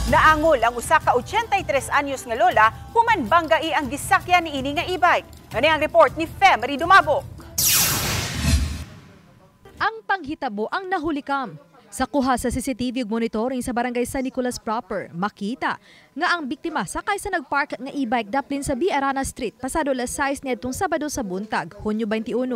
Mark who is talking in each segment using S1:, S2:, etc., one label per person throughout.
S1: Naangol ang usa ka 83 anyos nga lola human banggai ang gisakyan niini nga e-bike. Ani ang report ni Femery Dumabok.
S2: Ang panghitabo ang nahulikam. Sa kuha sa CCTV ug monitoring sa Barangay San Nicolas proper, makita nga ang biktima sakay sa nagpark nga e-bike daplin sa B. Arana Street pasado alas 6 niadtong Sabado sa buntag, Hunyo 21.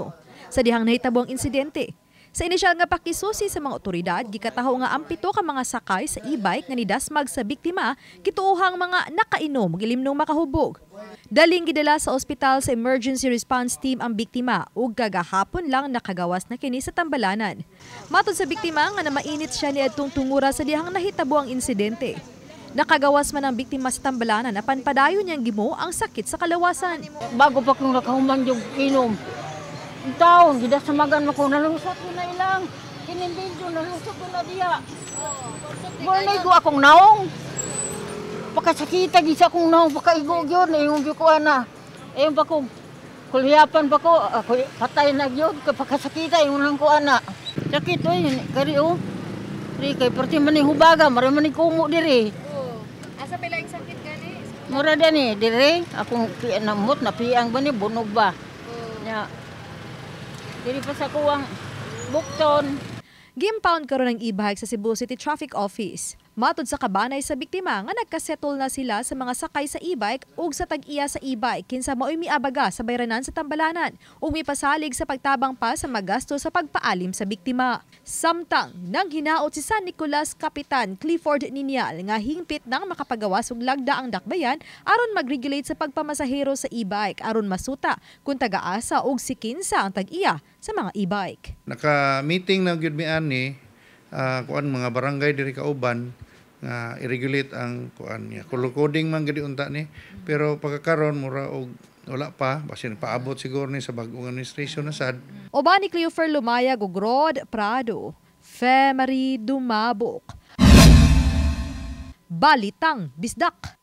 S2: Sa dihang nahitabo ang insidente. Sa inisyal nga pakisusi sa mga otoridad, gikataho nga ang 7 ka mga sakay sa e-bike nga nidasmag sa biktima, kituohang mga nakainom ug ilimnong makahubog. Daling gidala sa ospital sa emergency response team ang biktima ug kagahapon lang nakagawas na kini sa tambalanan. Matod sa biktima nga namainit siya niadtong tungura sa dihang nahitabo ang insidente. Nakagawas man ang biktima sa tambalanan apan padayon niyang gimo ang sakit sa kalawasan.
S3: Bago pa kong nakahuman yung inom, taon, gidasamagan mo ko, nalusot ko na ilang. Kinindinjo, nalusot ko na diya. Muna ko akong naong. Pakasakita, gisa akong naong, pakaigo yun. Ayun ko ana. Ayun pa ko, kulhiyapan pa ko, ako patay na yun. Pakasakita, ayun lang ko ana. Sakit, oy, kari o. Kari, kay perti man ni hubaga, mara man ni kumo diri.
S2: Asa pila ang sakit gani?
S3: Mura dani, diri, akong namot, napiang ba ni, bunog ba? Nya. Diri pa sa kuwang bukton.
S2: Gimpound karon ang e-bike sa Cebu City Traffic Office. Matod sa kabanay sa biktima nga nagkasettle na sila sa mga sakay sa e-bike ug sa tag-iya sa e-bike kinsa maoy miabaga sa bayranan sa tambalanan ug mipasalig sa pagtabang pa sa magasto sa pagpaalim sa biktima. Samtang nang hinaot si San Nicolas Kapitan Clifford Niñal nga hingpit nang makapagawas og lagda ang dakbayan aron mag-regulate sa pagpamasahero sa e-bike aron masuta kung tagaasa og sikinsa ang tag-iya sa mga e-bike.
S4: Naka-meeting na gyud mi ani kuan mga barangay diri kauban nga i-regulate ang kuan niya. Color coding man gid unta ni, pero pagkakaron mura og wala pa, basin paabot siguro ni sa bag-ong administration na sad.
S2: Uban ni Cleofer Lumayag ug Rod Prado, Femery Dumabok. Balitang Bisdak.